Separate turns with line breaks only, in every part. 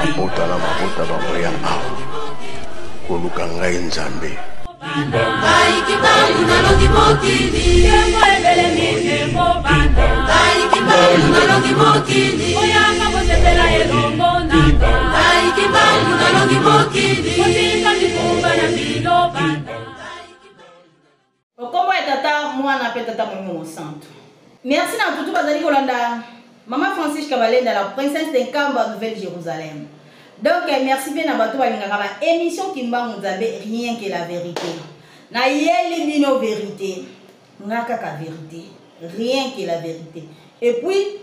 Mabota na mabota bakoya awa koluka ngai Nzambe.
Ngai Kimbangu nalongi mokili.
Nkembo ebelemi nkembo bana.
Ngai Kimbangu nalongi mokili.
Boyaka bosepela elongo nanga.
Ngai Kimbangu nalongi mokili.
Botika mikumba na bino bana.
Okombo ya tata mwana pe tata molimo mosantu. Merci na tutu bazali kolanda Mama Francis Kabalenda la princesse de Nkamba Nouvelle Jérusalem. Donc eh, merci bien na bato balingaka ba émission Kimbangu Nzambe rien que la vérité. Na yeli bino vérité. Nga kaka vérité. Rien que la vérité. Et puis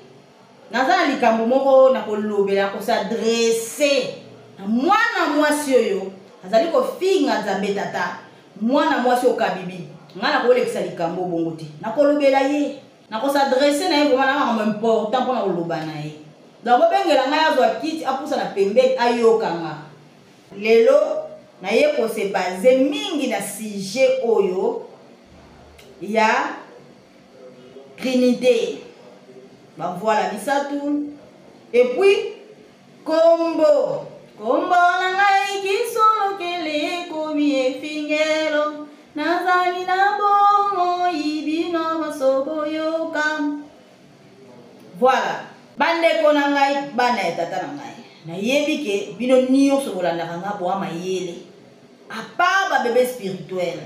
naza na likambo moko na kolobela kosadresse na mwana mwasi oyo azali kofinga Nzambe tata Mwana mwasi okabibi ngai nakolekisa likambo bongo te nakolobela ye nakosadresse na ye vraimen na makambo important mpona koloba na ye donc bobengela ngai azwa kiti apusa na pembeni ayoka nga lelo naye kose base mingi na sujet oyo ya trinité bavoila misatu epuis Kombo, kombo na ngai kisolokele ekomi efingelo, nazali na bomoi bino banso boyoka. Voilà, bandeko na ngai, bana ya tata na ngai, nayebi ke bino nyonso bolandaka nga boa mayele, à part ba bebe spirituel,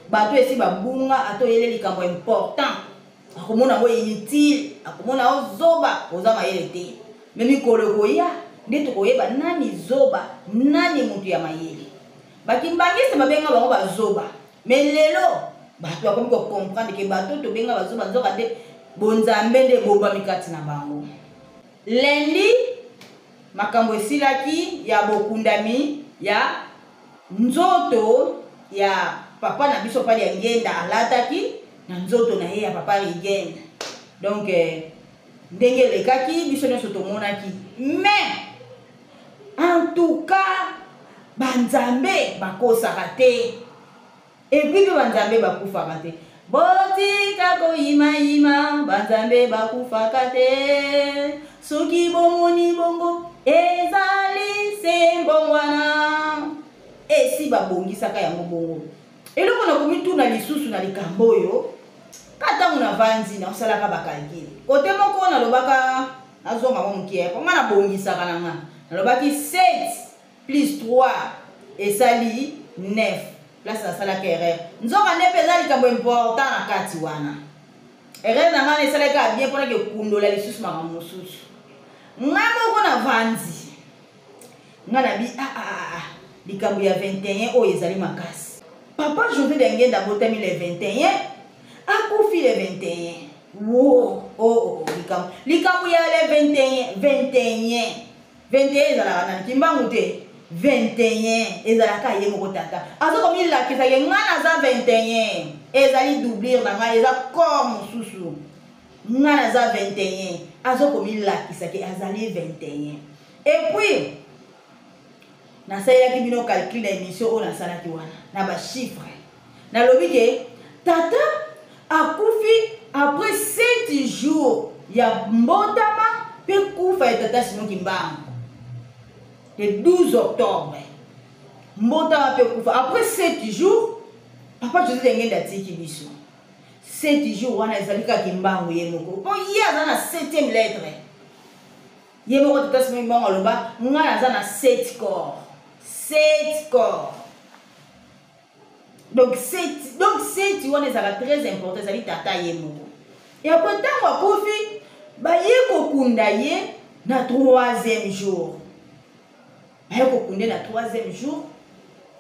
bato esi babunga ata oyele likambo important akomona yango inutile, akomona yo zoba, oza mayele te. Me mikolo ekoya nde tokoyeba nani zoba, nani moto ya mayele. Bakimbangiste babenga bango bazoba, me lelo bato bakomi kocomprendre ke bato tobenga bazoba nzoka nde bonzambe nde ebombami kati na bango. Lundi makambo esilaki ya bokundami ya nzoto ya papa na biso pali ya ngenda alataki na nzoto na ye ya papa Rigen. Donc eh, ndenge elekaki biso nyonso tomonaki, mais en tout cas banzambe bakosaka te. Epuis mpe banzambe bakufaka te. Botika koyimayima, banzambe bakufaka te. Soki bomoni bongo, ezali se mbongwana. Esi babongisaka yango bongo. Eloko na komituna lisusu na likambo oyo, ka ntango navandi nakosalaka bakalkile kote moko nalobaka nazonga mwa moke mpo ngai nabongisaka na ngai nalobaki 7 plus 3 esali 9 place nasalaki erreur nzoka nde mpe eza likambo important na kati wana erreur na ngai esalaki kaka bien mpona kekundola lisusu makambo mosusu ngai moko navandi ngai nabi ah, ah, ah, ah. likambo ya 21 oyo ezali makasi papa José Dengenda abotami le 21 akufi le 21 wo oh, oh, oh, likambo likambo ya le 21 21 21 ezalaka nani kimbangu te 21 ezalaka ye moko tata aza komilakisa ye ngai naza 21 ezali doublure na ngai eza corps mosusu ngai naza 21 aza komilakisa ke azali 21 epuis nasalelaki bino calcul na émission oyo nasalaki wana na bachiffre nalobi ke tata akufi après 7 jours ya mbotama mpe kufa ya tata Simon Kimbangu le 12 octobre mbotama mpe kufa après 7 jours papa José Dengende atiki biso 7 jours wana ezali kaka Kimbangu ye moko mpo ye aza na 7e lettre ye moko tata Simon Kimbangu aloba ngai naza na 7 corps 7 corps donc 7 donc 7 wana ezalaka très important ezali tata ye moko et après ntango akufi baye kokunda ye na troisième jour baye kokunda ye na troisième jour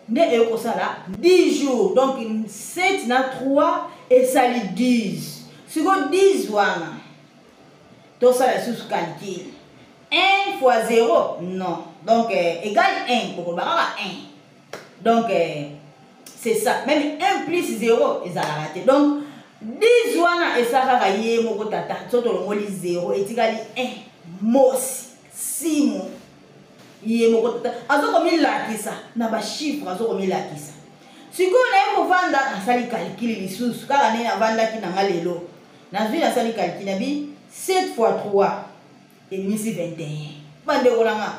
nde eye kosala 10 jours donc 7 na 3 esali 10 sikoyo 10 wana tosala lisusu calcul 1 fois 0 non donc euh, égal 1 bokoloba kaka 1 donc euh, c'est ça même 1 plus 0 ezalaka te donc 10 wana eza kaka ye moko tata so tolongoli 0 etikali 1 mosi simo ye moko tata aza komilakisa na bachiffre aza komilakisa sikoyo naye kovanda nasali calcul lisusu kaka ndenge navandaki na nga lelo nazwi nasali calcul nabi 7 fois 3 ebimisi 21 bandeko na nga.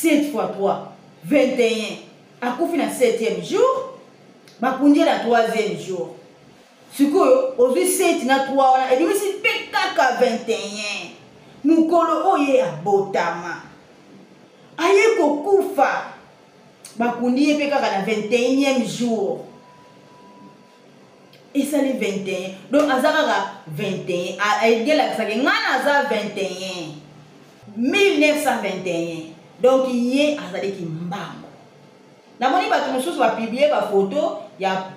7 fois 3 21. Akufi na 7e jour, bakundi ye na 3e jour. Sikoyo ozwi 7 na 3 wana ebimisi mpe kaka 21. Mokolo oyo ye abotama aye kokufa, bakundi ye mpe kaka na 21e jour. Esali 21, donc aza kaka 21. Ayegelakisaki ngai naza 21 1921. Donc ye azali Kimbangu. Namoni bato mosusu bapublie bafoto ya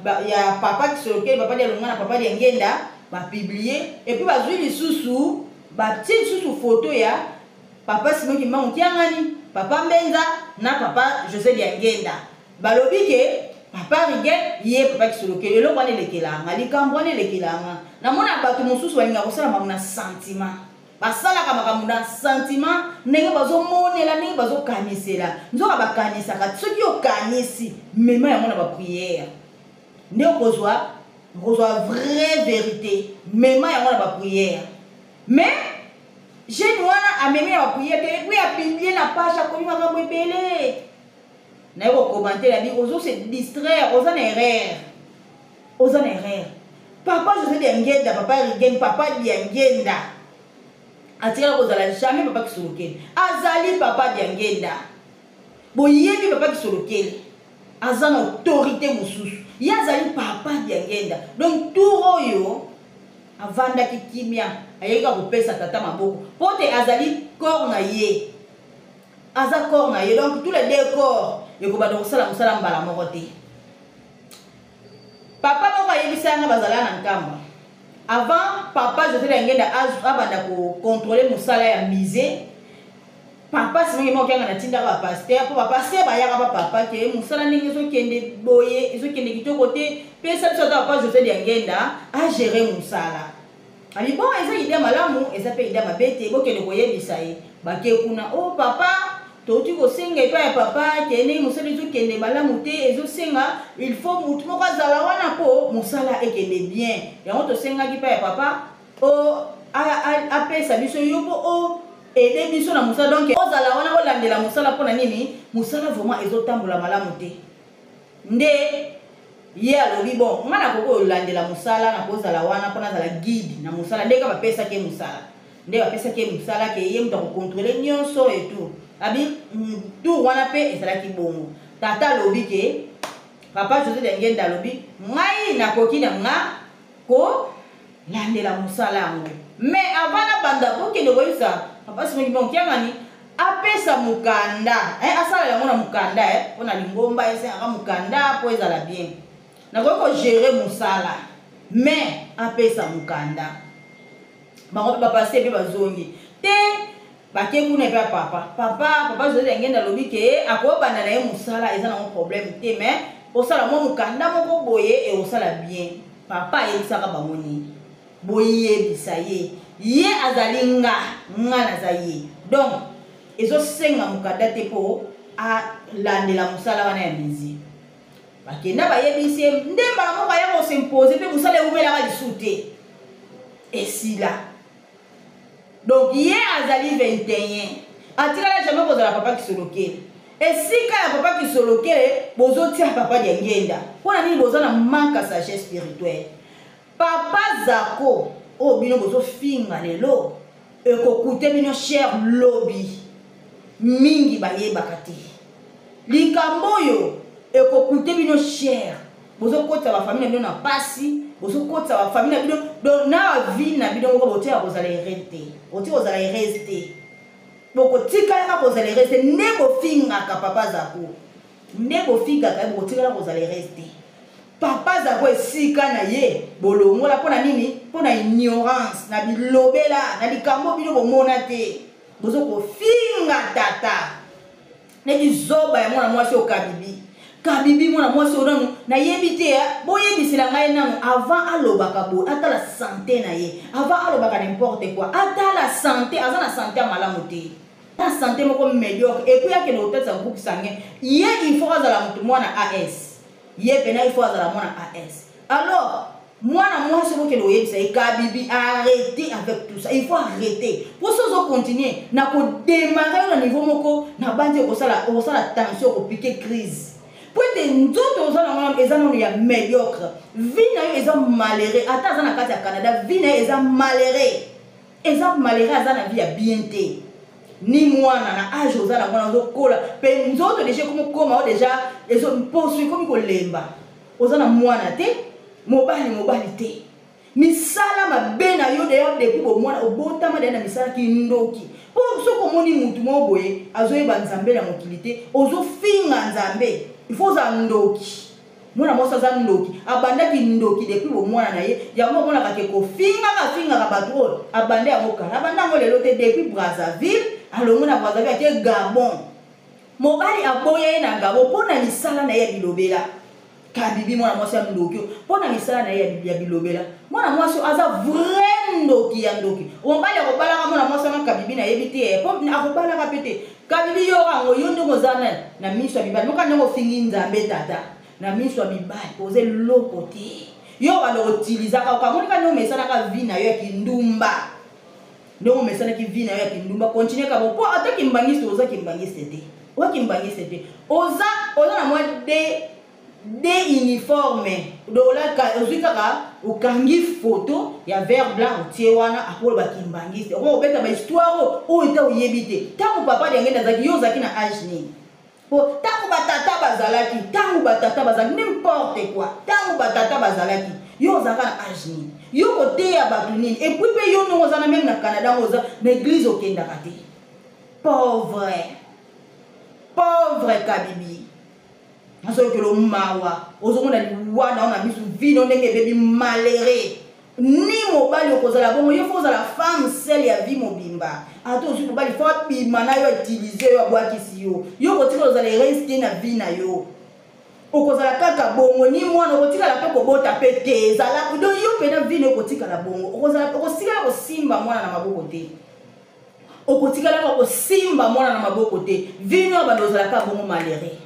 papa Kisolokele, papa Dialungana na papa Diangenda, bapublie et puis bazwi lisusu batie lisusu foto ya papa Simon Kimbangu Kiangani, papa Mbenza na papa José Diangenda. Balobi ke papa Rigen ye papa Kisolokele. Eloko wana elekelanga, likambo wana elekelanga. Namona bato mosusu balingaka kosala makambo na sentiment, basalaka makambo na sentiment ndenge bazomonela, ndenge bazokanisela. Nzoka bakanisaka, soki okanisi mema yango na bapriere nde okozwa vraie vérité. Mema yango na bapriere. Mais jeune wana amemi na bapriere te, epuis apiblie na page, akomi makambo ebele. Naye kokomante na bi ozo se distraire, oza na erreur, oza na erreur. Papa José Diangenda, papa Rigen, papa Diangenda atikala kozala jamais papa Kisolokele. Azali papa Diangenda. Boyebi papa Kisolokele aza na autorité mosusu, ye azali papa Diangenda. Donc tour oyo avandaki kimia, ayeki kopesa tata maboko po te azali corps na ye, aza corps na ye. Donc tous les deux corps ekobanda kosala mosala mbala moko te. Papa moko ayebisa nga bazala na Nkamba avant papa José Diangenda abanda kocontrôler mosala ya musée. Papa Simon Kimbangu Kiangani atindaka ba pasteur, po ba pasteur bayaka ba papa ke mosala ndenge ezokende boye, ezokende kitoko te, pesa biso ata papa José Diangenda a gérer mosala. Abi bon, eza idée malamu, eza pe idée mabe te, bokende koyebisa ye. Bake kuna, oh papa, touti kosenga epai ya papa ke ndenge mosala ezokende malamu te, ezosenga il faut mutu moko azala wana po mosala ekende bien. Yango tosengaki epai ya papa o apesa biso yo po o aider biso na mosala. Donc ozala wana olandela mosala mpona nini mosala vraiment ezotambola malamu te. Nde ye alobi bon, nga nakoki kolandela mosala, nakozala wana mpo nazala guide na mosala. Ndenge bapesaki ye mosala, nde bapesaki ye mosala ke ye moto akokontrole nyonso et tout. Abi tour wana mpe ezalaki bongo. Tata alobi ke papa José Diangenda alobi ngai nakoki na nga kolandela mosala yango, mais avant nabanda bokende koyebisa papa Simon Kimbangu Kiangani apesa mokanda, asala yango na mokanda, mpona lingomba esengaka mokanda mpo ezala bien. Nakoki kogérer mosala mais apesa mokanda. Bango mpe bapase mpe bazongi te, bake kuna epe ya papa. Papa José Diangenda alobi ke akobanda na ye mosala, eza nango problème te, mais osala mwa mokanda moko boye ekosala bien. Papa ayebisaka bango nini? Boyebisa ye, ye azali nga, nga naza ye. Donc ezosenga mokanda te mpo alandela mosala wana ya musée. Bakenda bayebisi ye nde mbala moko aya kosimpose mpe mosala ewumelaka lisusu te, esila. Donc ye azali 21, atikala jamais kozala papa Kisolokele. Esika ya papa Kisolokele bozotia papa Diangenda mpona nini? Boza na manque ya sagesse spirituelle. Papa Zako oyo bino bozofinga lelo ekokute bino cher lobi mingi, bayebaka te likambo oyo ekokute bino cher. Bozokotisa bafamille na bino na pasi, bozokotisa bafamille na bino donc na bavie na bino moko. Botika kozala heureuse te, botika kozala heureuse te, bokotikalaka kozala heureuse te. Nde bofingaka papa Zako, nde bofingaka ye, bokotikala kozala heureuse te. Papa Zako esika na ye bolongola mpona nini? Mpona ignorance na bilobela na likambo bino bomona te. Bozokofinga tata neti zoba ya mwana mwasi oyo Kabibi. Kabibi mwana mwasi oyo nanu nayebi te, boyebisela ngai nanu avant alobaka boye atala santé na ye, avant alobaka n'importe quoi atala santé. Aza na santé ya malamu te, na santé moko médiocre. Et puis akende kotalisa groupe sanguin ye, il faut azala motu mwana AS, ye pena il faut azala mwana AS. Alors Mwana mwasi okokende koyebisa ye kabibi, arrêter avec tout ça, il faut arrêter. Po soki ozo continuer na kodémarrer yo na niveau moko na bandi, okosala tension, okopike crise, po ete nzoto oza nango eza nano ya médiocre. Vie na yo eza malheureux. Ata aza na kati ya Canada, vie na ye eza malheureux, eza malheureux, aza na vie ya bien te. Ni mwana na age oza na mwana, ozokola mpe nzoto déjà ekomi okoma o déjà mposo ekomi kolemba. Oza na mwana te, mobali mobali te, misala mabe na yo deya depuis bomwana, obotama deya na misala kindoki. Mpo soki omoni mutu moko boye azoyeba Nzambe na mokili te, ozofinga Nzambe, il faut ozala ndoki. Mwana mwasi aza ndoki, abandaki ndoki depuis bomwana na ye. Yango omonaka ke kofingaka, afingaka bato oyo abanda yango kala, abanda yango lelo te. Depuis Brazzaville, alongwe na Brazzaville, ake Gabon. Mobali aboya ye na Gabon mpo na misala na ye ya bilobela. Kabibi, mwana mwasi ya ndoki, mpo na misala na ye ya bilobela. Mwana mwasi aza vrai ndoki ya ndoki. Mobali akobalaka mwana mwasi wana Kabibi, nayebi te, po akobalaka mpe te. Kabibi, yo yango, yo ndenge oza na miso ya mibali moka, ndenge ofingi Nzambe tata na miso ya mibali, oza eloko te. Yo banda otilizaka, okamonika ndenge omesanaka vie na yo ya kindumba, ndenge omesanaki vie na yo ya kindumba, continue kaka. Po ata kimbangiste, oza kimbangiste te, oza kimbangiste te. Oza na mwa de uniforme olaka, ozwi kaka, okangi photo ya vert blanc, otie wana, akoloba kimbangiste, okoma kobeta bahistoire oyo ete oyebi te. Ntango papa Diangende azalaki, yo ozalaki na age nini? Po ntango batata bazalaki, ntango batata bazalaki, n'importe quoi, ntango batata bazalaki, yo ozalaka na age nini? Yo koteya bato nini? Et puis mpe yo ndongo oza na même na Canada ngo, oza na église, okendaka te. Pauvre, pauvre Kabibi, nazokelo mawa. Ozomona liwa na yo na misu, vino ndenge ebebi, malheureux. Ni mobali okozala bongo, yo faut ozala femme seule ya vie mobimba. Ata ozwi mobali, faut abima na yo, autiliser yo, abwakisi yo. Yo kotikala ozala heureuse te na vie na yo, okozala kaka bongo. Ni mwana okotikala mpe kobota mpe te, ezala donc yo mpena vie na yo okotikala bongo, okotikala kosimba mwana na maboko te, okotikalaka kosimba mwana na maboko te. Vino ya bando ozalaka bongo, malheureux.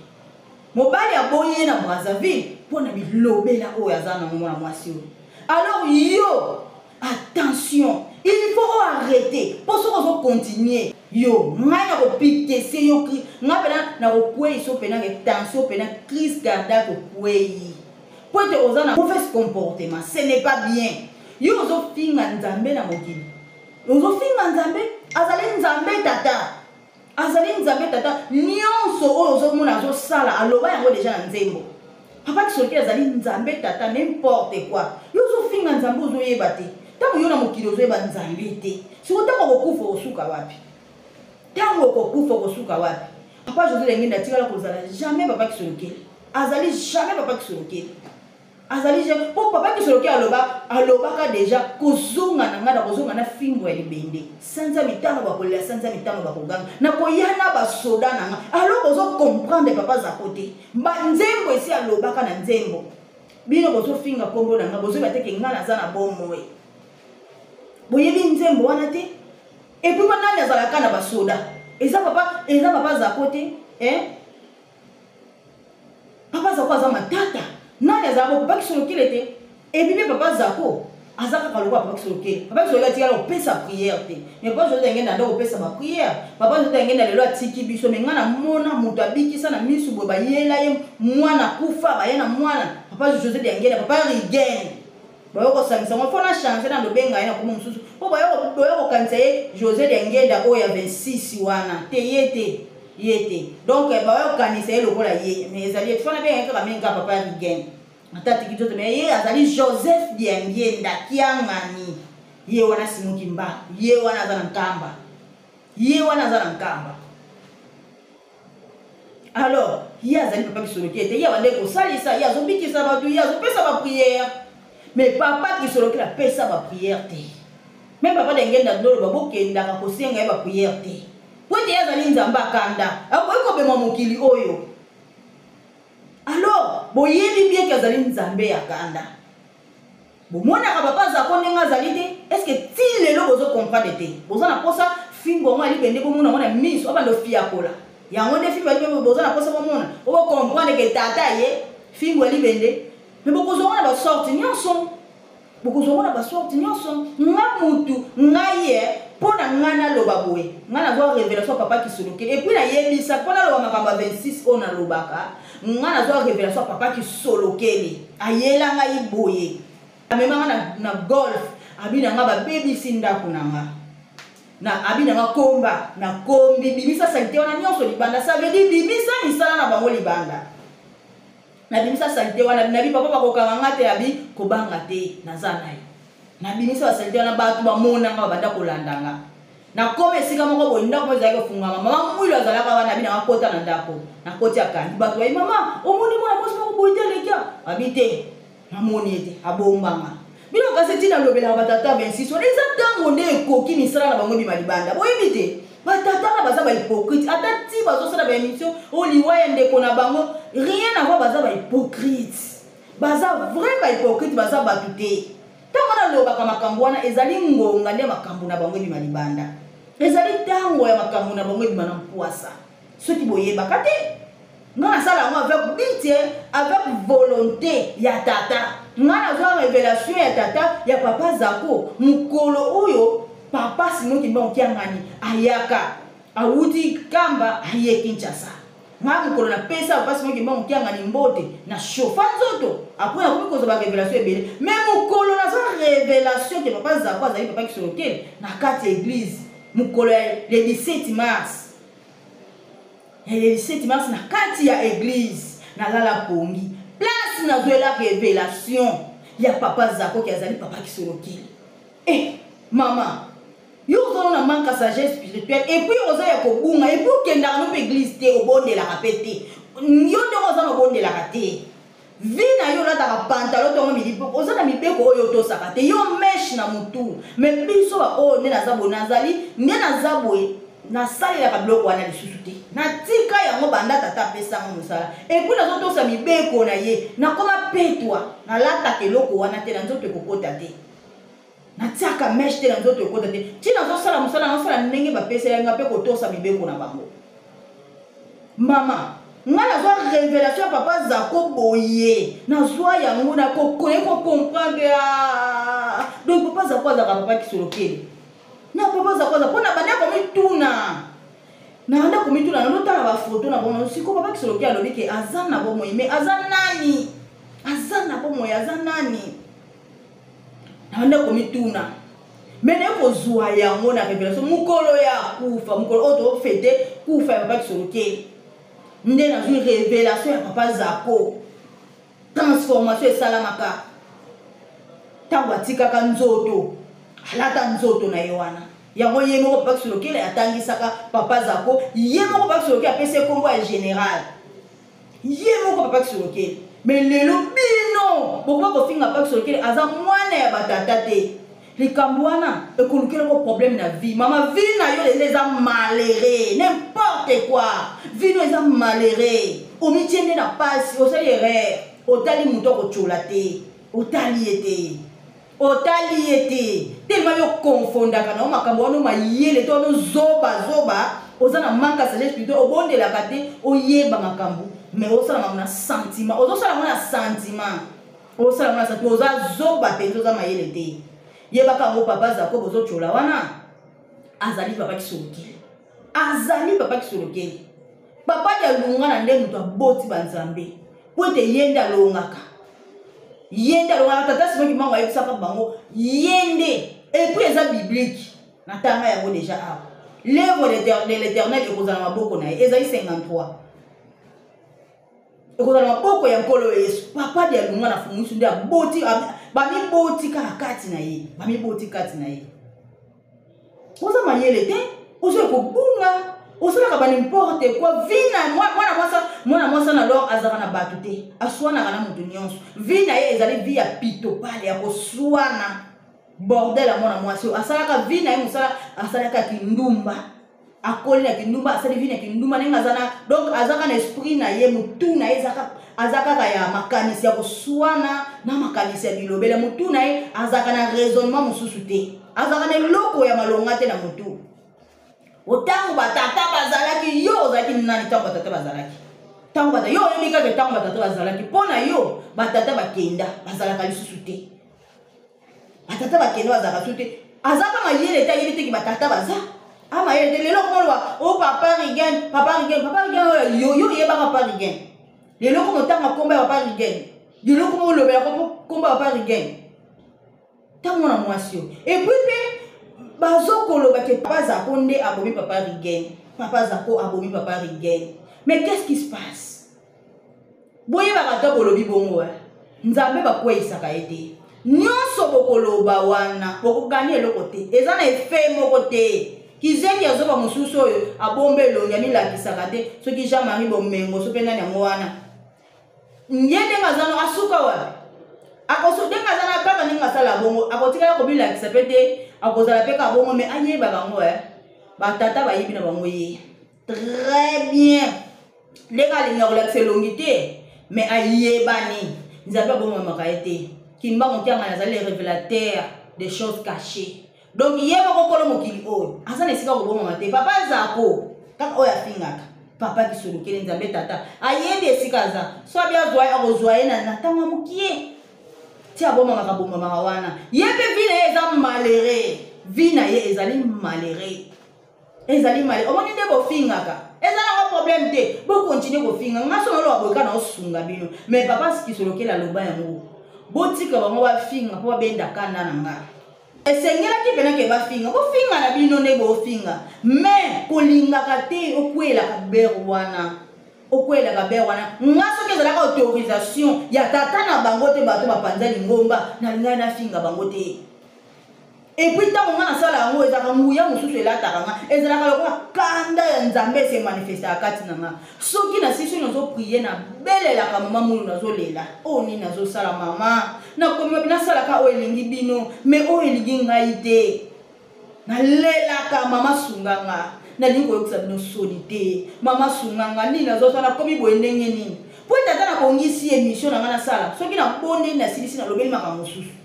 Mobali aboyi ye na Brazzaville mpo na bilobela oyo aza nango mwana mwasi oyo. Alors yo, attention, il faut arrêter, mpo soki ozocontinue, yo ngai nakopikese yo, ngai mpena nakokweyisa mpena tension, mpena crise cardiaque, okweyi, po ete oza na mauvais comportement. Ce n'est pas bien. Yo ozofinga Nzambe na mokili, ozofinga Nzambe, azali Nzambe tata, azali Nzambe tata. Nyonso oyo ozomona azosala, aloba yango déjà na nzembo. Papa Kisolokele azali Nzambe tata, n'importe quoi. Yo ozofinga Nzambe, ozoyeba te. Ntango yo na mokili ozoyeba Nzambe te, siko ntango okokufa, okosuka wapi? Ntango okokufa, okosuka wapi? Papa José Lengende atikala kozala jamais papa Kisolokele, azali jamais papa Kisolokele, azali jamais. Mpo papa Kisolokele aloba, alobaka déjà: kozonga na ngai, na kozonga na fimbo ya libende, sanza mitano bakolela, sanza mitano bakoganga, nakoya na basoda na nga. Alors bozocomprendre papa Zako te. Nzembo esi alobaka na nzembo. Bino bozofinga nkombo na nga, bozoyeba te ke ngai naza na bomoi. Boyebi nzembo wana te. Et puis nani azalaka na basoda? Eza papa, eza papa Zako te, eh? Papa Zako aza matata. Nani azala bo papa Kisolokele te. Et puis mpe papa Zako aza kaka lokola papa Kisolokele. Papa Kisolokele atikala kopesa prière te, mais papa José Ngenda anda kopesa baprière. Papa José Ngenda lelo atiki biso, mais ngai namona moto abikisa na misu boye. Bayela ye mwana kufa, baye na mwana papa José de Ngenda, papa Rigen. Bayo kosangisa ngo mpo na change na lobenga ye na kombo mosusu, mpo bayo kokanisa ye José de Ngenda oyo ya 26 wana te, ye te, ye te. Donc bayo kokanisa ye lokola ye, mais ezali ye. Fana benga ye kaka mingi kaka papa Rigen, ata atiki nzoto, mais ye azali Joseph Diangienda Kiangani. Ye wana Simoki Mbangu, ye wana aza na Nkamba, ye wana aza na Nkamba. Alors ye azali papa Kisolokele te. Ye abandaki kosalisa, ye azobikisa bato, ye azopesa baprière, mais papa Kisolokele apesa baprière te. Mais papa Dengenda ndoloba, bokendaka kosenga ye baprière te, po ete ye azali Nzambe akanda, akoki kobema mokili oyo. Alors boyebi bien ke azali Nzambe ya kanda. Bomonaka papa Zako ndenge azali te. Est ce que ti lelo bozo comprendre te? Boza na posa fimbo yango ya libende, bomona yango na miso, abanda ofiakola yango nde fimbo ya libende. Boza na posa bomona po bocomprendre ke tata ye fimbo ya libende, mais bokozwa ngo na basorte nyonso. Bokozwa ngo na basorte nyonso. Nga mutu ngai ye mpo na ngai naloba boye, ngai nazwa révélation ya papa Kisolokele, epuis nayebisa mpo naloba makambo ya 26 oyo nalobaka. Ngai nazwa révélation ya papa Kisolokele, ayela ngai boye, amema ngai na golf, abi na ngai babebisi ndako na nga na abi na nga komba na kombi, bimisa salite wana nyonso libanda. Ça veut dire bimisa misala na bango libanda. Nabimisa salite wana, nabi papa bakokanga nga te, abi kobanga te, naza na yo. Nabimisa basalite wana, bato bamona nga, babanda kolanda nga. Nakoma esika moko boye, ndako moko ezalaki kofungama, mama Mwilu azalaka wana, abi nanga kota na ndako. Nakoti, akangi bato, bayi mama omoni mwana mwasi moko boye te alekia, abi te namoni ye te, abombanga bino. Kasi ntina alobelaka batata 26 wana eza ntango nde ekoki misala na bango ebima libanda. Boyebi te batata na baza bahypocrite, ata ti bazosala baémission oyo liwa ya ndeko na bango, rien à voir, baza bahypocrite, baza vrai bahypocrite, baza bato te. Ntango nalobaka makambo wana, ezali ngonga nde makambo na bango ebima libanda, ezali ntango ya makambo na bango ebima na mpwasa. Soki boyebaka te, nga nasala yango avec but, avec volonté ya tata. Nga nazwa révélation ya tata ya papa Zako mokolo oyo papa Simon Kimbangu Kiangani ayaka, awuti Kamba aye Kinshasa. Nga mokolo napesa papa Simon Kimbangu Kiangani mbote na chauffa nzoto, apres nakomi kozwa barévélation ebele. Mais mokolo nazwa révélation ke papa Zako azali papa Kisolokele na kati ya église, mokolo ya le 17 mars, ya le 17 mars na kati ya église, nalala pongi, place nazwela révélation ya papa Zako ki azali papa Kisolokele. Eh mama, yo oza na manque ya sagesse spirituelle, et puis oza ya kobunga, et puis okendaka no mpe église te, obondelaka mpe te. Yo ndenge oza na obondelaka te, vie na yo olataka pantalon ntongo midi mpo oza na mibeko oyo otosaka te, yo meshe na motu. Me biso baoyo nde naza boye, nazali nde naza boye, nasalelaka biloko wana lisusu te, natika yango banda tata apesanga mosala, epuis nazotosa mibeko na ye, nakoma petwa, nalataka eloko wana te na nzoto ekokota te, natiaka meshe te na nzoto ekota te. Ti nazosala mosala, nazosala ndenge bapesela nga mpe kotosa mibeko na bango. Mama, nga nazwa révélation ya papa Zako boye, nazwa yango nakokoye kocomprendre. Donc papa Zako azalaka papa Kisolokele na papa Zako aza mpo na banda komituna, nabanda komituna, nalotala bafoto na bango. Siko papa Kisolokele alobi ke aza na bomoi, mais aza nani? Aza na bomoi, aza nani? Nabanda komituna, me naye kozwa yango na révélation mokolo ya kufa, mokolo oyo tofete kufa ya papa Kisolokele, nde nazwi révélation ya papa Zako. Transformation esalamaka ntango atikaka nzoto, alata nzoto na ye wana. Yango ye moko papa Kisolokele atangisaka papa Zako, ye moko papa Kisolokele apesi ye nkombo ya général, ye moko papa Kisolokele. Me lelo bino bokoka kofinga papa Kisolokele aza mwana ya batata te. Likambo wana ekolukelako problème na vie. Mama, vie na yo lelo eza malheureux, n'importe quoi, vie no eza malheureux, omitie nde na pasi, osali erreur, otali moto akotyola te, otali ye te, otali ye te telema. Yo konfondaka na yo makambo wana, mayele to wana zobazoba, oza na manque ya sagesse spirituelle, obondelaka te, oyeba makambo, mais osala makambo na sentiment, ozosala yango na sentiment, osala yango na sentiment. Oza zoba mpenza, oza mayele te. Yebaka yango, papa Zako bozotyola wana azali papa Kisolokele, azali papa Kisolokele, papa Dialunga na nde moto aboti banzambe, po ete ye nde alongaka, ye nde alongaka. Tata Simon Kimbangu ayebisaka bango ye nde, epuis eza biblique, natanga yango deja awa, l'œuvre de l'éternel ekozala maboko na ye, ezali 53, ekozala maboko ya Nkolo Yesu. Papa Dialunga na Fumusu nde aboti, bamiboti kaka kati na ye, bamiboti kati na ye. Oza mayele te, ozoya kobunga, osalaka ba n'importe quoi. Vie na mwana mwasa, mwana mwasa na lor azalaka na bato te, aswanaka na moto nyonso. Vie na ye ezali vie ya pitopale, ya koswana, bordel ya mwana mwasi oyo asalaka vie na ye mosala, asalaka kindumba, akoli na kindumba, asali vie na kindumba ndenge aza na, donc azaka na esprit na ye, motu na ye aza kaka ya makanisi ya koswana na makanisi ya bilobela. Motu na ye azalaka na raisonnement mosusu te, azalaka na eloko ya malonga te na motu. Otango batata bazalaki, yo ozalaki nani? Ntango batata bazalaki, ntango bata yo oyebi kaka ntango batata bazalaki, mpo na yo batata bakenda, bazalaka lisusu te. Batata bakende bazalaka su te. Aza pa mayele te, ayebi te ke batata baza. A mayele te lelo komoloba o oh, papa Rigen, papa Rigen, papa Rigen oyo yo yo oyebaka papa Rigen. Lelo komotanga kombo ya papa Rigen. Lelo komolobela kombo ya papa Rigen. Ntango mwana mwasi oyo. Et puis mpe bazokoloba ke papa Zako nde abomi papa Rigen. Papa Zako abomi papa Rigen. Mais qu'est-ce qui se passe? Boyebaka ata bolobi bongo eh. Nzambe bakweisaka ye te. Nyonso bokoloba wana bokogani eloko te. Eza na effet moko te. Kizengi ya zoba mosusu oyo abomba elongi amilakisaka te soki Jean-Marie Bomengo so mpe nani yango wana. Ye ndenge aza no asuka wapi? Akoso ndenge aza na kaka ndenge asala bongo akotikala komilakisa mpe te akozala mpe kaka bongo mais ayeba bango eh. Batata bayebi na bango ye. Très bien. Ndenge alinga kolakisa elongi te mais ayebani. Nzambe abomamaka ye te. Kimbangu Kiangani azali le révélateur des choses cachées. Donc ye moko kolo mokili oyo aza na esika kobomama te. Papa Zako kaka oyo afingaka papa kisolokele Nzambe tata ayebi esika aza. So abi azwa ye akozwa ye na ntango ya mokie. Ti abomamaka bomamaka wana. Ye mpe vie na ye eza malheureux. Vie na ye ezali malheureux. Ezali malheureux. Omoni nde bofingaka. Eza nango problème te. Bo continuer kofinga. Nga so naloba boye kaka naosunga bino. Mais papa Kisolokele aloba yango. Botika bango bafinga mpo babenda kanda na nga. Esengelaki pena ke bafinga. Bofinga na bino nde bofinga. Mais kolingaka te okwelaka ber wana. Okwelaka ber wana. Nga soki ezalaka autorisation ya tata na bango te bato bapanza lingomba, nalingaki nafinga bango te. Et puis ntango nga nasala yango ezalaka nguya mosusu elataka nga, ezalaka lokola kanda ya Nzambe ese manifestaka kati na nga. Soki nasisi oyo nazoprier, nabelelaka mama mulu, nazolela. Oyo nini nazosala mama? Nakomi wapi? Nasalaka oyo elingi bino, mais oyo elingi ngai te. Nalelaka mama sunga nga. Nalingi koyokisa bino soni te. Mama sunga nga, nini nazosala? Nakomi boye ndenge nini? Po ete ata nabongisi émission na nga nasala, soki nabondeli nasilisi nalobeli makambo mosusu.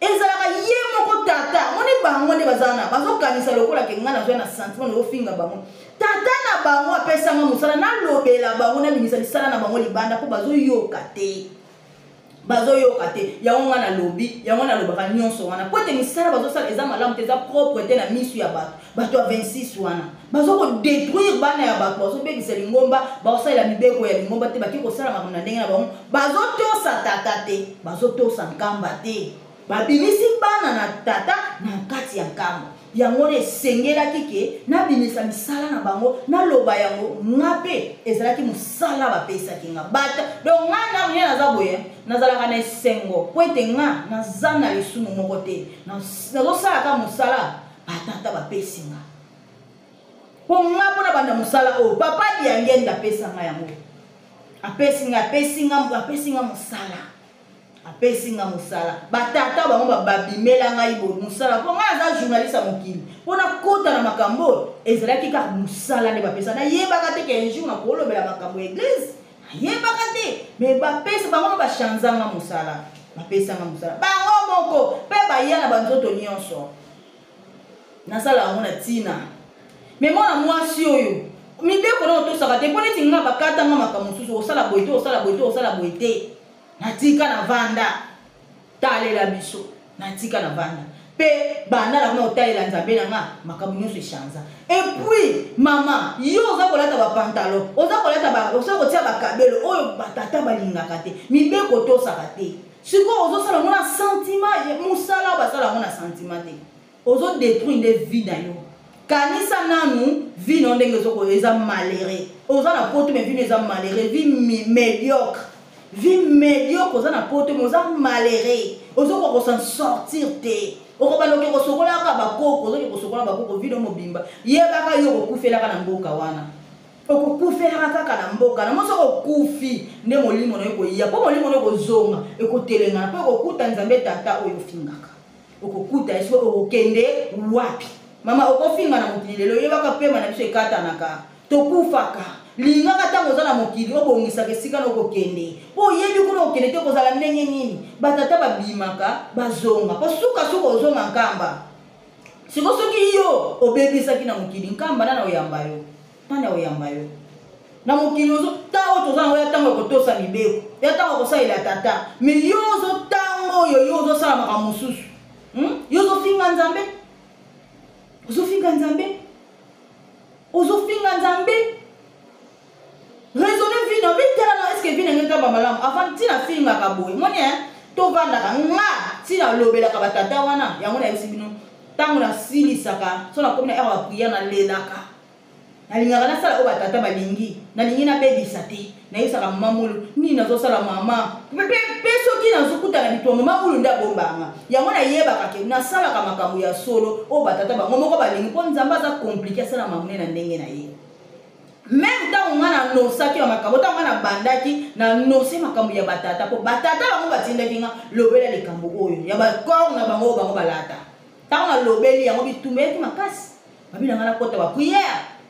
Ezalaka ye moko tata, moni bango nde baza na, bazokanisa lokola ke nga nazwa na sentiment nazofinga bango. Tata na bango apesanga mosala, nalobela bango, nabimisa misala na bango libanda mpo bazoyoka te. Bazoyoka te. Yango nga nalobi, yango nalobaka nyonso wana. Po ete misala bazosala eza malamu te, eza propre te na misu ya bato. Bato ya 26 wana bazo ko détruire bana ya bato, bazobebisa lingomba, bazosalela mibeko ya lingomba te, bake kosala makambo na ndenge na bango, bazotosa tata te, bazotosa nkamba te, babimisi bana na tata na kati ya nkamba. Yango wana esengelaki ke nabimisa misala na bango, naloba yango nga mpe ezalaki mosala bapesaki nga. Bata, donc nga na mine naza boye, nazalaka na esengo po ete nga naza na lisumu moko te. Nazosalaka mosala batata bapesi nga. Po nga mpona banda mosala oyo papa Diangenda apesa nga yango. Apesi nga, apesi nga, apesi nga mosala. Apesi nga mosala. Batata bango babimela ngai boye mosala. Po nga naza journaliste ya mokili. Po nakota na makambo oyo, ezalaki kaka mosala nde bapesa. Nayebaka te ke un jour nakolobela makambo ya église. Nayebaka te. Mais bapesa bango ba chanza nga mosala. Bapesa nga mosala. Bango moko pe baya na banzoto nyonso. Nasala yango na tina. Mais mwana mwasi oyo mibeko na otosaka te, po neti nga bakata nga makambo mosusu, osala boye te, osala boye te, osala boye te. Natika na vanda. Talela biso. Natika na vanda. Pe banda na koma kotalela Nzambe na nga, makambo nyonso echanza. Et puis mama, yo oza kolata ba pantalon, oza kolata ba, oza kotia ba kabelo oyo ba tata balingaka te, mibeko otosaka te. Sikoyo ozosala yango na sentiment, mosala oyo basala yango na sentiment te. Ozo détruire nde vie na yo. Kanisa nanu vie na yo ndenge ezoko eza malheureux. Oza na poto mais vie na yo eza malheureux, vie médiocre. Vie médiocre, oza na poto mais oza malheureux. Ozokoka ko s'en sortir te. Okobanda oke kosokolaka bakoko, ozoke kosokola bakoko vie na yo mobimba. Yebaka yo okokufelaka na mboka wana. Okokufelaka kaka na mboka. Na moso okokufi nde molimo na yo ekoya. Po molimo na yo ekozonga, ekotelengana po ekokuta Nzambe tata oyo ofingaka. Okokuta ye soki okokende wapi? Mama okofinga na mokili lelo, yebaka pema na biso ekatanaka. Tokufaka. Lingaka ntango oza na mokili obongisaka esika na okokende. Po oyebi kuna okende te kozala ndenge nini. Batata babimaka bazonga. Po suka suka ozonga nkamba. Siko soki yo obebisaki na mokili nkamba nani oyamba yo? Nani oyamba yo? Na mokili ozo ta oyo toza nango ya ntango ya kotosa mibeko, ya ntango ya kosalela tata. Mais yo ozo tango oyo yo ozosala makambo mosusu. Yo ozofinga Nzambe, ozofinga Nzambe, ozofinga Nzambe. Raisonne vie na mitala na est-ce que vie na ngai kamba malamu avant ntina fingaka boye moni hein, tovandaka nga ntina lobelaka batata wana yango nayebisi bino ntango nasilisaka so nakomi na heure ya prière nalelaka. Nalingaka nasala oyo batata balingi, nalingi nabebisa te. Nayebisaka mama Mulu nini nazosala mama, mpe soki nazokutana bitumba mama Mulu nde abombaka nga. Yango nayebaka ke nasalaka makambo ya solo oyo batata bango moko balingi, mpo Nzambe aza complique, asala makambo na ndenge na ye. Meme ntango nga nanosaki ba makambo, ntango nga nabandaki nanose makambo ya batata, mpo batata bango batindaki nga lobela likambo oyo ya ba corps na bango oyo bango balata. Ntango nalobeli yango bitumba eyaki makasi. Babi na nga nakota ba prière,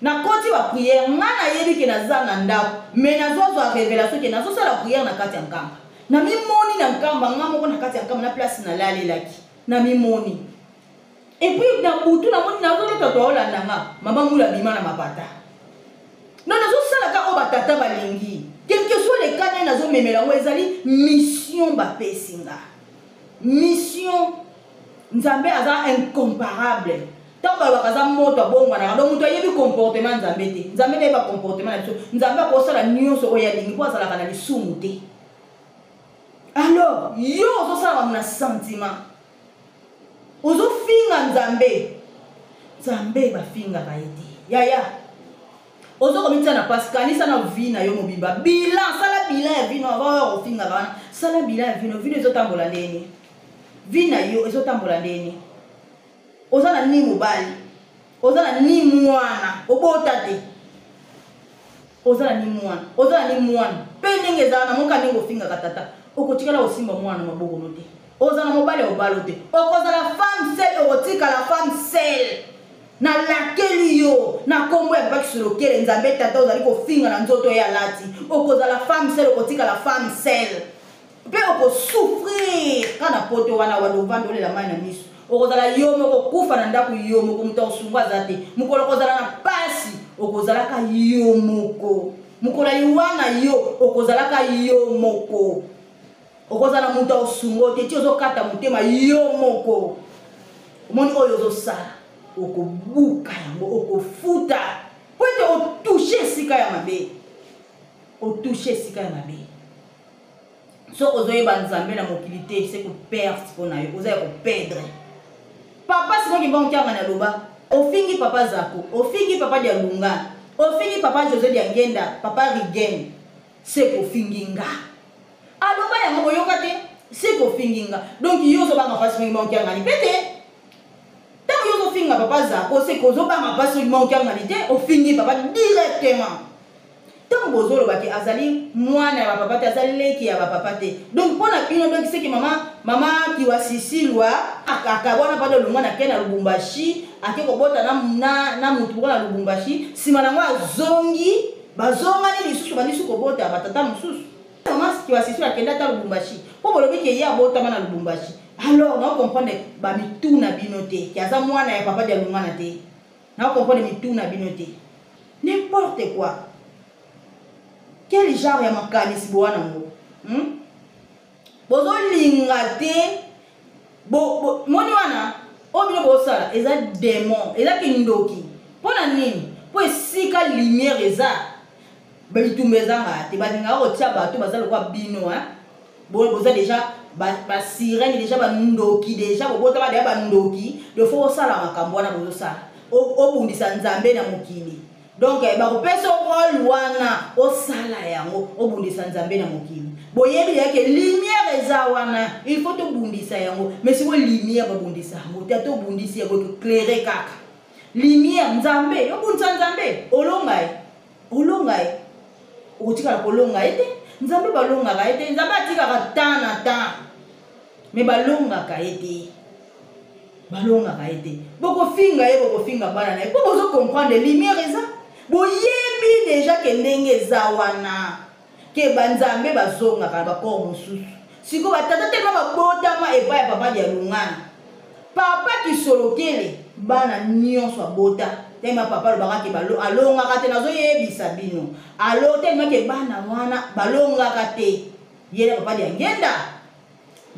nakoti ba prière, nga nayebi ke naza na ndako, mais nazozwa révélation ke nazosala prière na kati ya nkamba. Namimoni na nkamba, nga moko na kati ya nkamba na place nalalelaki, namimoni. Et puis na butu namoni nazolota to aolanda nga, mama Mula bima na mapata. Non, nazosala ka oyo batata balingi. Quel que soit le cas, nazomemela yango ezali mission bapesi nga. Mission. Nzambe aza incomparable. Ntango balobaka aza moto abongwanaka, donc moto ayebi comportement Nzambe te. Nzambe nde ayeba comportement na biso. Nzambe akosala nyonso oyo alingi mpo azalaka na lisumu te. Alors yo ozosala makambo na sentiment, ozofinga Nzambe. Nzambe bafingaka ye te yaya. Ozo komitia na pasi, kanisa na vie na yo mobimba. Bilan, sala bilan ya vie no avant oyo kofingaka wana. Sala bilan ya vie no, vie no ezotambola ndeni? Vie na yo ezotambola ndeni? Oza na ni mobali, oza na ni mwana, obota te. Oza na ni mwana, oza na ni mwana. Pe ndenge ezala na moka ndenge ofingaka tata, okotikala kosimba mwana na maboko no te. Oza na mobali ya obalo te. Okozala femme seule, okotikala femme seule. Nalakeli yo na kombo ya Papa Kisolokele, Nzambe tata ozali kofinga na nzoto ye alati. Okozala femme seule, okotikala femme seule. Pe okosouffrir kaka na poto wana wanda ovanda olela mai na miso. Okozala yo moko, okufa na ndako yo moko, moto akosunga aza te. Mokolo okozala na pasi, okozalaka yo moko. Mokolo ya liwa na yo, okozalaka yo moko. Okozala moto akosunga te, ti ozokata motema yo moko. Omoni oyo ozosala, okobuka yango, okofuta. Po ete otouche esika ya mabe. Otouche esika ya mabe. Soki ozoyeba Nzambe na mokili te, c'est ko perdre mpo na yo, oza ya ko perdre. Papa Simon Kimbangu Kiangani aloba, ofingi papa Zako, ofingi papa Dialunga, ofingi papa José Diangenda, papa Rigen, c'est kofingi nga. Aloba yango boyoka te, c'est kofingi nga. Donc yo ozobanga papa Simon Kimbangu Kiangani pe te. Tango yo ozofinga papa Zako, c'est kozobanga papa Simon Kimbangu Kiangani te, ofingi papa directement. Tango bozoloba ke azali mwana ya bapapa te, aza leki ya bapapa te. Donc mpo na bino, donc c'est que mama Kiwa Sisilwa akabwana pardon, longwa na ke na Lubumbashi, ake kobota na mutu moko na Lubumbashi, sima nango azongi, bazongani lisusu, bandi su kobota batata mosusu. Mama Kiwa Sisilwa akenda ata Lubumbashi, mpo bolobi ke ye abotama na Lubumbashi. Alors na comprendre ba mitu na bino te, ke aza mwana ya papa Dialungana te. Na comprendre mitu na bino te. N'importe quoi. Quel genre ya makanisi boa nango? Bozolinga te. Bo, moni wana oyo bino bosala eza démon, eza kindoki. Pona nini? Po esika lumière eza, ba bitumba ezanga te, balingaka kotia bato baza lokola bino, hein? Bo, boza déjà ba sirène, déjà ba ndoki, déjà bobotama déjà ba ndoki, de faut osala makambo wana bozosala. Obundisa Nzambe na mokili. Donc, bakopesa rôle wana, osala yango, obundisa Nzambe na mokili. Boyebi ya ke lumière eza wana, il faut tobundisa yango. Mais siko lumière babundisa yango, te tobundisi yango éclairer kaka. Lumière Nzambe, obundisa Nzambe, olonga ye. Olonga ye. Okotikala kolonga ye te. Nzambe balongaka ye te. Nzambe atikaka temps na temps. Mais balongaka ye te. Balongaka ye te. Bokofinga ye, bokofinga bana na ye. Po bozo comprendre lumière eza. Boyebi déjà ke ndenge eza wana. Ke ba Nzambe bazongaka na ba corps mosusu. Siko ba tata tellement babotama epai ya papa Dialungana. Papa Kisolokele bana nyonso abota. Tellement papa alobaka ke alongaka te, nazoyebisa bino. Alo tellement ke bana wana balongaka te. Ye na papa Diangenda.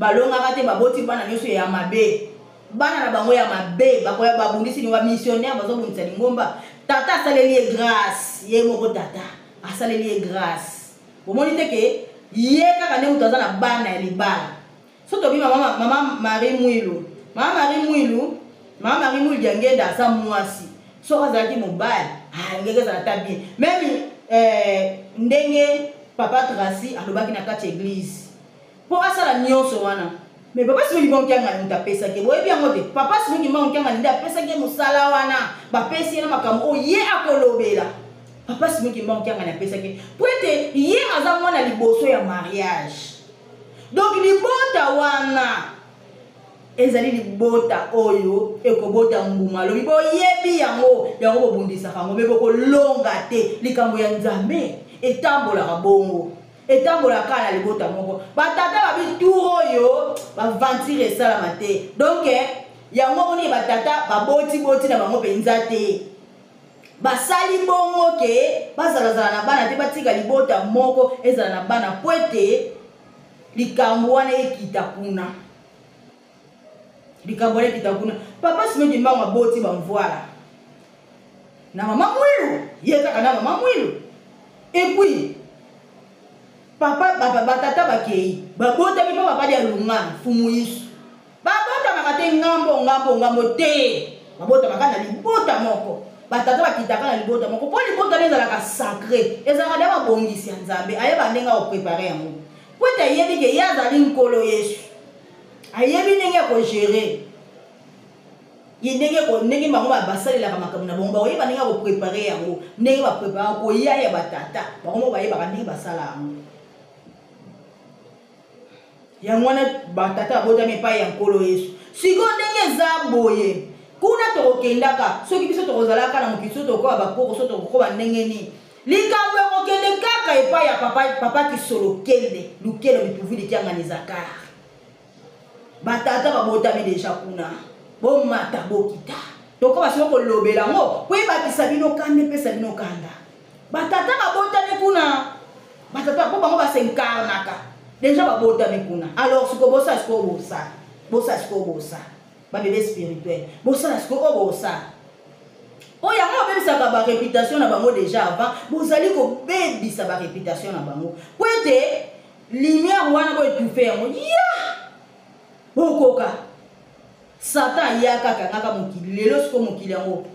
Balongaka te, baboti bana nyonso ya mabe. Bana na bango ya mabe bakoya babundisi ba missionnaire bazobundisa lingomba. Tata asaleli ye grâce, ye moko tata asaleli ye grâce. Bomoni te ke ye kaka nde moto aza na bana ya libala. So tobi mama, mama Marie Mwilu, mama Marie Mwilu, mama Marie Mwilu Diangenda aza mwasi. Soki azalaki mobali, ah, ngeke ezala ata bien. Meme eh, ndenge papa Tracy alobaki na kati ya église mpo asala nyonso wana. Mais papa Simon Kimbangu Kiangani moto apesaki ye, boyebi yango te. Papa Simon Kimbangu Kiangani nde apesaki ye mosala wana, bapesi ye na makambo oyo ye akolobela. Papa Simon Kimbangu Kiangani apesaki ye mpo ete ye aza mwana liboso ya mariage. Donc libota wana ezali libota oyo ekobota mbuma. Alobi boyebi yango, yango bobundisaka yango, me bokolonga te. Likambo ya Nzambe etambolaka bongo, etambolaka kaka na libota moko. Batata babi tour oyo baventure esalama te. Donc yango omoni batata babotiboti na bango mpenza te, basali bongo ke bazalazala na bana te, batika libota moko ezala na bana po ete likambo wana ekita kuna, likambo wana ekita kuna. Papa Simon Kimbangu aboti bamvwala na mama Mwilu, ye kaka na mama Mwilu. Et puis papa batata bakei babotami mpo papa dia lungana fumu Yesu. Babotamaka te ngambo ngambo ngambo te, babotamaka na libota moko. Batata bakitaka na libota moko mpo libota wana ezalaka sacré, ezalaka deya mabongisi ya Nzambe. Ayeba ndenge akoprepare yango mpo ete ayebi ke ye azali Nkolo Yesu, ayebi ndenge ya kogere ye, ndenge bango basalelaka makambo na bango, bakoyeba ndenge ya koprepare yango, ndenge baprepare koya ya batata bango moko bayebaka ndenge basala yango. Yango wana batata babotami epai ya Nkolo Yesu. Sikoyo ndenge eza boye, kuna tokokendaka, soki biso tokozalaka na mokili, soki tokokoba bakoko, soki tokokoba ndenge nini, likambo ekokende kaka epai ya papa, papa Kisolokele Lukelo Bituvuli Kiangani Zakar. Batata babotami deja kuna, bomata bokita, tokoba sikoyo kolobela yango po ebakisa bino kanda, epesa bino kanda. Batata babotami kuna, batata po bango basincarnaka deja, babotami kuna. Alors sikoyo bosala, sikoyo bosala, bosala sikoyo bosala babebe spirituel, bosala sikoyo oyo bosala oyo yango babebisaka bareputation na bango deja avant. Bozali kobebisa bareputation na bango po ete lumière wana boetufe yango ya bokoka. Satan ayaka akangaka mokili lelo, sikoyo mokili yango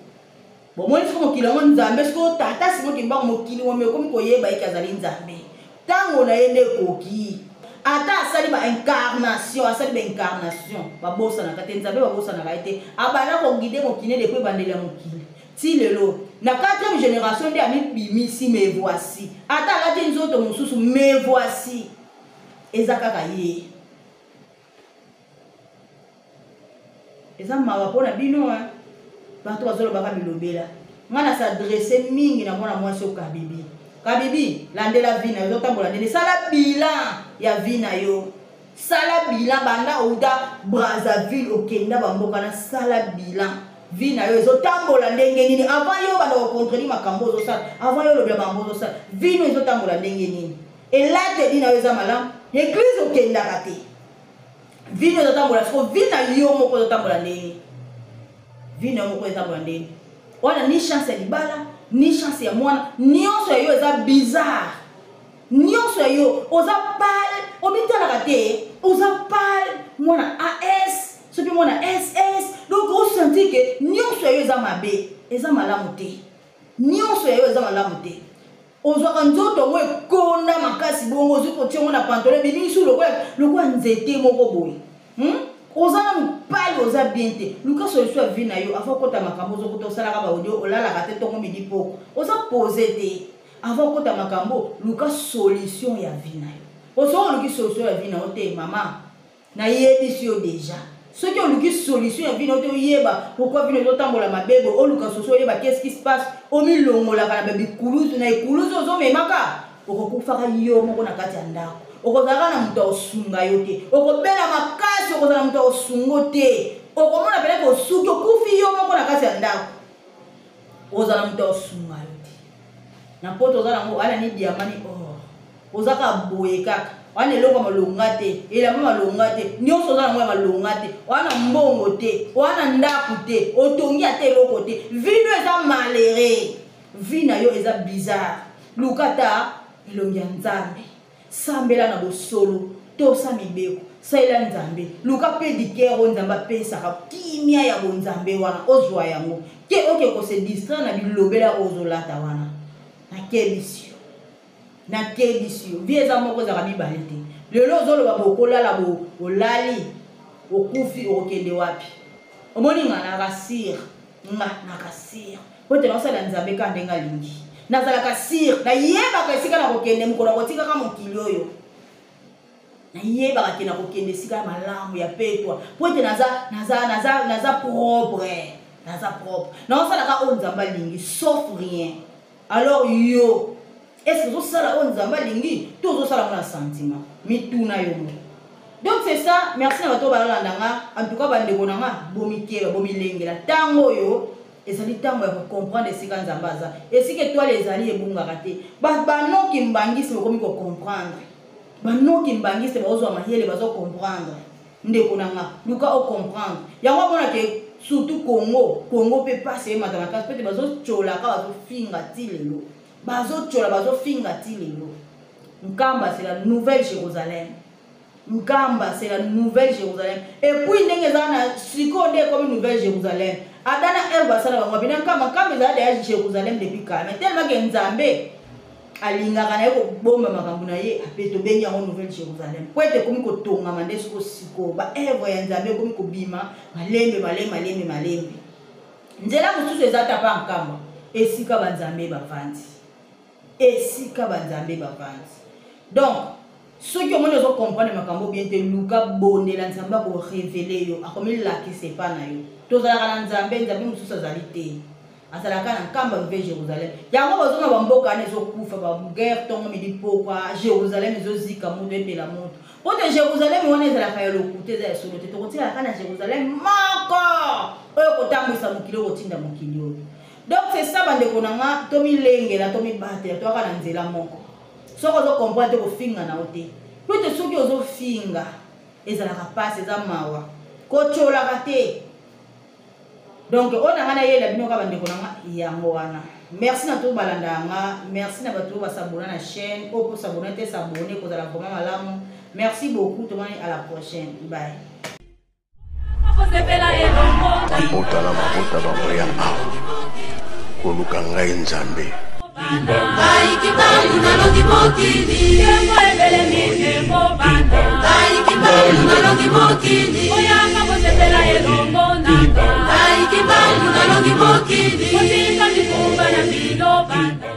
bomoni, sikoyo mokili yango Nzambe, sikoyo tata Simon Kimbangu mokili momi okomi koyeba eke azali Nzambe. Ntango na ye nde ekoki, ata asali ba incarnation, asali ba incarnation, babosanaka te Nzambe, babosanaka ye te. Abanda koguide mokili depuis ebandeli ya mokili ti lelo na 4e génération nde amibimisi. Mais voici, ata alati nzoto mosusu, mais voici eza kaka ye. Eza mawa mpona bino, hein? Bato bazolobaka bilobela. Nga na s'adresse mingi na mwana mwasi oyo Kabibi. Kabibi, landela vie na yo, ozotambola ndenge, sala bilan ya vie na yo, sala bilan banda outa Brazzaville okenda bamboka na, sala bilan vie na yo ezotambola ndenge nini avant yo banda kocontredire makambo ozosala, avant yo olobela makambo ozosala, vie no ezotambola ndenge nini, elateli na yo eza malamu, eglise okendaka te, vie no ezotambola siko, vie na yo moko ezotambola ndenge, vie na yo moko ezotambola ndenge wana, ni chance ya libala, ni chance ya mwana, nyonso ya yo eza bizarre, nyonso ya yo oza pale, omitalaka te, oza pale, mwana AS soki mwana SS, donc osentir ke nyonso ya yo eza mabe, eza malamu te, nyonso ya yo eza malamu te. Ozwaka nzoto yango ekonda makasi bongo, ozwi kotia yango na pantalon ebimi lisusu lokola nzete moko boye. Oza nanu pale, oza bien te. Luka solution ya vie na yo avant okota makambo. Ozokota osalaka ba audio, olalaka te ntongo midi poko, oza pose te. Avant okota makambo, luka solution ya vie na yo. Osoki oluki solution ya vie na yo te, mama, nayebisi yo deja, soki oluki solution ya vie na yo te, oyeba pourquoi vie na yo ezotambola mabe boye, oluka solution, oyeba qu'est-ce qui se passe, omilongolaka na babikuluzu na ekuluzu ozomemaka, okokufaka yo moko na kati ya ndako, okozalaka na moto akosunga yo te, okobela makasi, okozala moto akosungo te, okomona pene kosuki, okufi yo moko na kati ya ndako, okozala moto akosunga yo te. Na poto oza nango ala ni diamant ni or, oza kaka boye kaka. Wana eloko ya malonga te, elamba malonga te, nyonso oza nango ya malonga te, wana mbongo te, wana ndako te, otongi ata eloko te, vie no eza malheureux, vie na yo eza bizarre. Luka ata elongi ya Nzambe, sambela na bosolo, tosa mibeko, salela Nzambe, luka mpe dikere oyo Nzambe apesaka kimia ya bonzambe wana, ozwa yango te oke kose distraire na bilobela oyo ozolata wana. Nakebisi yo, nakebisi yo, vie eza moko, ezalaka mibale te. Lelo ozoloba bokolala, olali, okufi, okokende wapi? Omoni nga naka sire, nga naka sire po ete naosala Nzambe kaka ndenge alingi. Nazalaka sire, nayebaka esika nakokende mokolo akotikaka mokili oyo, nayebaka ke nakokende esika ya malamu ya petwa, po ete naza, naza, naza, naza propre, naza propre, naosalaka oyo Nzambe alingi, sauf rien. Alors yo, est-ce que ozosala oyo Nzambe alingi to ozosala ngo na sentiment? Mituna yo moko. Donc c'est ça, merci na bato balanda nga. En tout cas bandeko na nga, bomikeba, bomilengela. Ntango oyo ezali ntango ya kocomprendre esika Nzambe aza, esika etoile ezali ebungaka te. Banoki mbangisi bokomi kocomprendre, banoki mbangisi baozwa mayele, bazocomprendre. Ndeko na nga, luka ocomprendre yango. Amona ke surtout Congo, Congo mpe pasi eyemata makasi, pete bazotyolaka, bazofinga ti lelo, bazotyola, bazofinga ti lelo. Nkamba c'est la nouvelle Jérusalem, Nkamba c'est la nouvelle Jérusalem. Et puis ndenge eza na sikoyo nde ekomi nouvelle Jérusalem. Adam na Eve basala bango wapi na Nkamba? Nkamba ezala deya Jérusalem depuis kala, mais tellement ke Nzambe alingaka na ye kobomba makambo na ye, ape tobengi yango nouvelle Jérusalem, po ete ekomi kotongama nde siko sikoyo. Baevre ya Nzambe ekomi kobima malembe malembe malembe malembe. Nzela mosusu eza ta pa Nkamba, esika banzambe bavandi, esika banzambe bavandi. Donc soki omoni ozocomprendre makambo bien te, luka bondela Nzambe, akorevele yo, akomilakisa epa na yo. Tozalaka na Nzambe, Nzambe mosusu azali te, azalaka na Nkamba, nouvelle Jérusalem. Yango bazonga bamboka wana ezokufa, baguerre ntongo midi pokwa, Jérusalem ezozika moto, epela moto, po te Jérusalem wana ezalaka ya lokuta, eza ya solo te. Tokotikalaka na Jérusalem moko oyo kotambwisa mokili, oyo kotinda mokili oyo. Donc c'est ça bandeko na nga, tomilengela, tomibatela, toyaka na nzela moko. Soki ozocomprendre te, kofinga na yo te, po ete soki ozofinga ezalaka mpasi, eza mawa, kotyolaka te. Donc oyo na ngai nayela bino kaka bandeko na nga yango wana. Merci na to balanda yanga, merci na bato oyo basabona na chaîne oyo. Mpo sabona te, sabone, kozala vraiment malamu. Merci beaucoup, tomoni à la prochaine, bye.
Mabota na mabota bakoya awa koluka ngai Nzambe.
Ngai Kimbangu nalongi mokili, ngai Kimbangu nalongi mokili,
Oyaka kosepela elongo nanga.
Ngai Kimbangu nalongi mokili.
Kotika mikumba na bino bana.